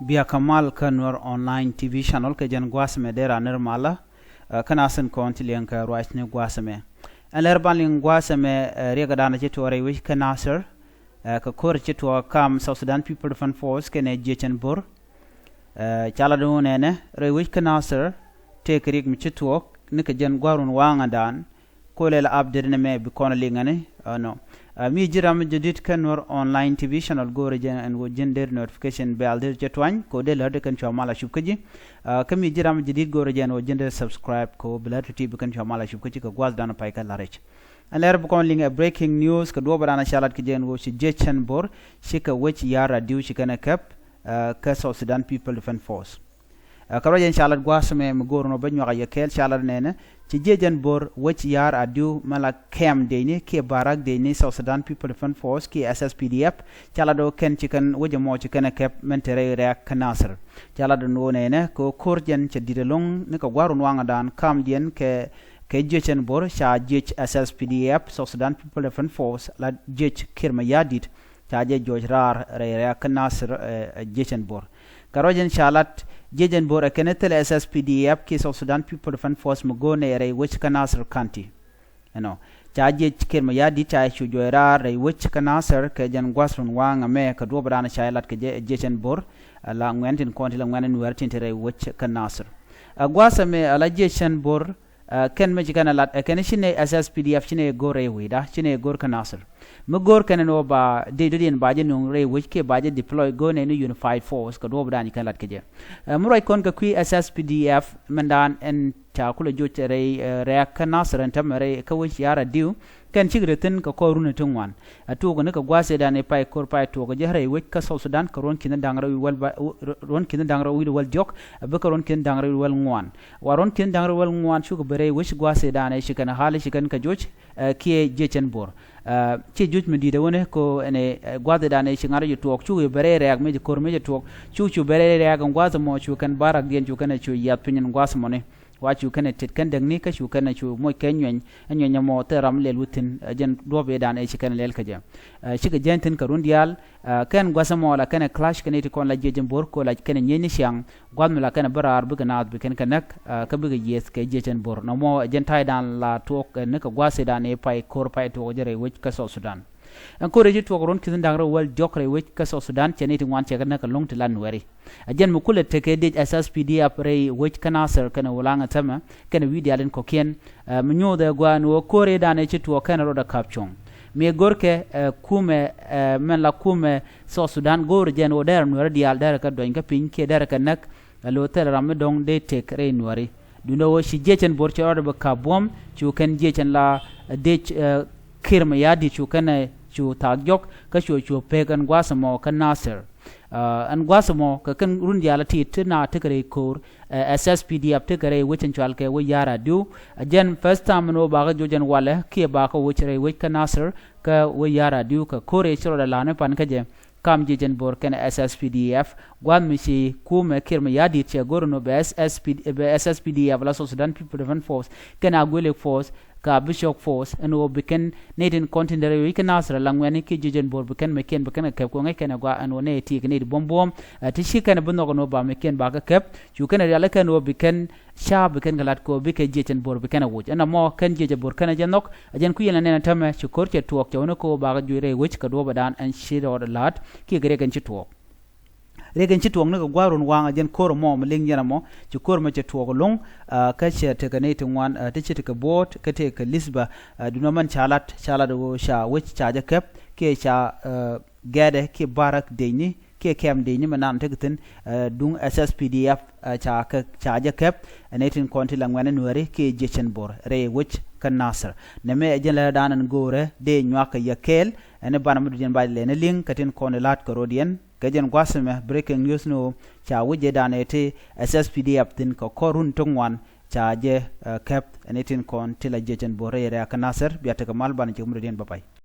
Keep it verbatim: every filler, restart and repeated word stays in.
Bia kä mal kä Nuer Online T V channel kɛ jɛn gua̱a̱th ɛmɛ dee raan nir malä. Kä nath tin kɔn ti liɛŋ kɛ ruac ni gua̱a̱th ɛmɛ. Ɛn lɛr ban liŋ gua̱a̱th ɛmɛ, riɛk ɛ da̱a̱n ci tuɔɔk rɛy wec kä Nasir. Kɛ ko̱r ci tuɔɔk kam South Sudan People Defense Force kɛnɛ jiecɛn bo̱r. Ca lat wun ɛnɛ rɛy wec kä Nasir tëëk riɛk mi ci tuɔɔk ni kɛ jɛn gua̱a̱r wun waŋä da̱a̱n. Kolɛ la update ni mɛ bi kɔn liŋ ɛni nɔ. Mi ji̱ ram jadid kä Nuer Online T V channel go̱o̱rɛ jɛn ɛn wä ji̱n der notification bell der jɛ tuany ko dee lär de kɛn cua mal a cup kä ji̱. Kä mi ji̱ ram jadid go̱o̱rɛ jɛn wä ji̱n der subscribe ko bi lär ti ti bi kɛn cua mal a cup kä ji̱ kɛ gua̱th dan pay kä la̱r i̱c. Ɛn lɛr bi kɔn liŋ ɛ breaking news kɛ duɔ̱ɔ̱p dan ca lat kɛ jɛn wä ci jiecɛn bo̱r ci kɛ wec ya̱r a diw ci kɛn ɛ kɛp kä South Sudan People Defense Force. Kä ruac ɛn ca lat gua̱a̱th ɛmɛ mi go̱o̱r nɔ bä nyuak a yɛ kɛɛl ca lat nɛnɛ ci jiecɛn bo̱r wec ya̱r a diw mɛ la kɛm dëcni kiɛ barak dëcni South Sudan People Defense Force kiɛ S S P D F. Ca lat ɔ kɛn ci kɛn wec ɛmɔ ci kɛn ɛ kɛp mɛn te rɛy rɛɛk kä Nasir. Ca lat ɔ nɛnɛ kɛ ko̱r jɛn cɛ di̱t ɛlɔ̱ŋ ni kɛ gua̱a̱r wun waŋä da̱a̱n kam diɛn kɛ kɛ jiecɛn bo̱r ca jiec S S P D F South Sudan People Defense Force la jiec Kiir Mayardit. Ca jɛ juɔc raar rɛy rɛɛk kä Nasir ɛ jiecɛn bo̱r. Kɛ ruac ɛn ca lat jiecɛn bo̱r ɛ kɛn thilɛ S S P D F kiɛ South Sudan People Defense Force mi go̱o̱r nɛ rɛy wec kä Nasir County. Ɛnɔ ca jiec Kiir Mayardit ca cu juɔc raar rɛy wec kä Nasir kɛ jɛn gua̱th run waŋ ɛmɛ kɛ duɔ̱ɔ̱p dan ca lat kɛ jɛ jiecɛn bo̱r. La ŋuɛn tin kɔn ti la ŋuɛn in wɛr tin ti rɛy wec kä Nasir. Ɛ gua̱th ɛmɛ ala jiecɛn bo̱r. Kɛn mɛ ci kɛn a lat ɛ kɛn ci nɛ S S P D F ci nɛ go̱r rɛy wi̱i̱da ci nɛ go̱r kä Nasir. Mi go̱r kɛn ɛn ɣöö ba dee dɔ̱diɛn ba jɛ nuŋ rɛy wec kiɛ ba jɛ deploy go̱r nɛ ni unified force kɛ duɔ̱ɔ̱p dan ci kɛn lat kɛ jɛ. Mi ruac kɔn kɛ kui̱ S S P D F mɛn dan ɛn ca kulɛ joc rɛy rɛɛk kä Nasir ɛn täämɛ rɛy kä wec ya̱r a diw. Kɛn cik rɛ thi̱n kɛ kɔr run ti ŋuan. Ɛ tuɔɔk ni kɛ gua̱a̱th ëëdan ëë pay ko̱r pay tuɔɔk jɛ rɛy wec kä South Sudan kɛ ruɔ̱n ki̱n da̱ŋ rɛw wi̱i̱ wäl ba ruɔ̱n ki̱n da̱ŋ rɛw wi̱i̱ wäl diɔ̱k. Ɛ bikɛ ruɔ̱n ki̱n da̱ŋ rɛw wi̱i̱ wäl ŋuan. Wa ruɔ̱n ki̱n da̱ŋ rɛw wi̱i̱ wäl ŋuan cukɛ ben rɛy wec gua̱a̱th ëëdan ëë ci kɛn ɛ ɣa̱l ci kɛn kɛ joc. Kiɛ jiecɛn bo̱r. Ci joc mi di̱i̱t ɛ wänɛ ko ɛn ɛ gua̱a̱th ëëdan ëë ci ŋa̱r jɛ tuɔɔk cukɛ ben rɛy rɛɛk mi ci ko̱r mi jɛ tuɔɔk. Cuk cu ben rɛy rɛɛk ɛn gua̱a̱th ɛmɔ cu kɛn barak diɛn cu kɛn ɛ cu yiath piny ɛn gua̱a̱th ɛmɔni. Wa cu kɛn ɛ tet kɛn däkni kä cu kɛn ɛ cu moc kɛ nyuɛny. Ɛ nyuɛny ɛmɔ thil ram lɛl wi̱thi̱n ɛ jɛn duɔ̱ɔ̱p ëëdan ɛ ci kɛn lɛl kɛ jɛ. Cikɛ jɛny thi̱n kɛ run diaal. Kɛn gua̱th ɛmɔ la kɛn ɛ clash kɛn iti kɔn la jiecɛn bo̱r ko la kɛn ɛ nyieny ni ciaŋ. Gua̱th mi la kɛn ɛ bä raar bikɛ naath bi kɛn kɛ näk. Kä bikɛ yieth kɛ jiecɛn bo̱r nɔmɔ ɛ jɛn ta̱ydan la tuɔɔk ni kɛ gua̱th ëëdan ɛ pay ko̱r pay tuɔɔk jɛ rɛy wec kä South Sudan. Ɛn ko̱r ëë ci tuɔɔk ruɔ̱n ki̱n da̱ŋ rɛw wäl diɔ̱k rɛy wec kä South Sudan cɛ ni ti ŋuan cɛ kɛ näk kɛ lo̱ŋ ti la Nuɛri. Ɛ jɛn mi kulɛ tekɛ dec S S P D F rɛy wec kä Nasir kɛnɛ Wulaŋ ɛ täämɛ kɛnɛ wi̱i̱ diaal in kɔ̱kiɛn. Mi nyuuth ɛ gua̱a̱n ɣöö ko̱r ëëdan ëë ci tuɔɔk kɛnɛ rɔɔdɛ ka̱p cuɔ̱ŋ. Mi ɛ go̱rkɛ ɛ kumɛ ɛ mɛn la kumɛ South Sudan go̱o̱r jɛn ɣöö dɛrɛ Nuɛri diaal dɛrɛ kɛ duɔ̱ny kä piny kiɛ dɛrɛ kɛ näk. Ɛ lo̱ thilɛ ram mi dɔ̱ŋ dee tek rɛy Nuɛri. Duundɛ ɣöö ci jiecɛn bo̱r cɛ rɔɔdɛ bi ka̱p buɔ̱m cu kɛn jiecɛn la dec ɛ Kiir Mayardit cu kɛnɛ cu thaak jɔk kä cu cu pek ɛn gua̱a̱th ɛmɔ kä Nasir. Ɛn gua̱a̱th ɛmɔ kɛ kɛn run diaal a ti ti na tekɛ rɛy ko̱r. S S P D F tekɛ rɛy wec ɛn cual kɛ wec ya̱r a diw. Ɛ jɛn first time ɛn ɣöö bakɛ joc ɛn walɛ kiɛ bakɛ wec rɛy wec kä Nasir. Kä wec ya̱r a diw kɛ ko̱r ëë ci rɔɔdɛ la̱a̱n mi pan kä jɛ. Kam jiecɛn bo̱r kɛnɛ S S P D F gua̱a̱th mi ci kumɛ Kiir Mayardit cɛ go̱r ɛn ɣöö bɛ S S P, bɛ S S P D F la South Sudan People Defense Force kɛnɛ Agwelek Force. Ka bi cɔk force ɛn ɣöö bi kɛn nɛy tin kɔn tin derɛ wi̱c kä Nasir la ŋuɛ̈ni kiɛ jiecɛn bo̱r bi kɛn mɛ kiɛn bi kɛn kɛ kɛp kɛ ŋäc kɛn ɛ gɔaa ɛn ɣöö nɛy ti kɛ nɛy ti buɔ̱m buɔ̱ɔ̱m. Ɛ ti ci kɛn bi nhɔk ɛn ɣöö ba mɛ kiɛn ba kɛ kɛp cu kɛn ɛ rial ɛ kɛn ɣöö bi kɛn ca bi kɛn kɛ la̱t kɛ ɣöö bi kɛ jiecɛn bo̱r bi kɛn ɛ woc ɛn ɛmɔ kɛn jiecɛ bo̱r kɛn ɛ jɛ nhɔk. Ɛ jɛn kui̱ yɛn la nɛn ɛ täämɛ ci ko̱r cɛ tuɔɔk cɛ wänɛ kɛ ɣöö ba kɛ juc rɛy wec kɛ duɔ̱ɔ̱p ɛ da̱a̱n ɛn ci rɔɔd ɛ la̱t kiɛ kɛ riɛk ɛn ci tuɔɔk. Riɛk in ci tuɔɔk ni kɛ gua̱a̱r run waŋ ɛ jɛn ko̱r ɛmɔ mi liŋ yɛn ɛmɔ ci ko̱r ɛmɔ cɛ tuɔɔk ɛlɔ̱ŋ. Kä cɛ tekɛ nɛy ti ŋuan ti ci tekɛ bo̱o̱t kä tekɛ Lisba. Duundɛ mɛn ca lat ca lat ɣöö ca wec ca jɛ kɛp kiɛ ca gɛɛdɛ kiɛ barak dëcni kiɛ kɛm dëcni mɛ nan tekɛ thi̱n. Duŋ S S P D F ca kɛ ca jɛ kɛp. Nɛy tin kɔn ti la ŋuɛ̈ni Nuɛri kiɛ jiecɛn bo̱r rɛy wec kä Nasir. Nɛmɛ ɛ jɛn lɛ dan ɛn go̱o̱rɛ dee nyuak kɛ yɛ kɛɛl. Ɛn i̱ banɛ mi dudiɛn bac lɛn i̱ liŋ kɛ tin kɔn i̱ la̱t kɛ rɔ̱diɛn. Kɛ jɛn gua̱th ɛmɛ breaking news ni ɣöö ca wi̱c jɛ danɛ ti S S P D F thi̱n kɛ kɔr run ti ŋuan ca jɛ kɛp. Ɛn i̱ tin kɔn ti la jiecɛn bo̱r rɛy rɛ̈ɛ̈k kä Nasir bia tekɛ mal banɛ cik mi dudiɛn bä pay.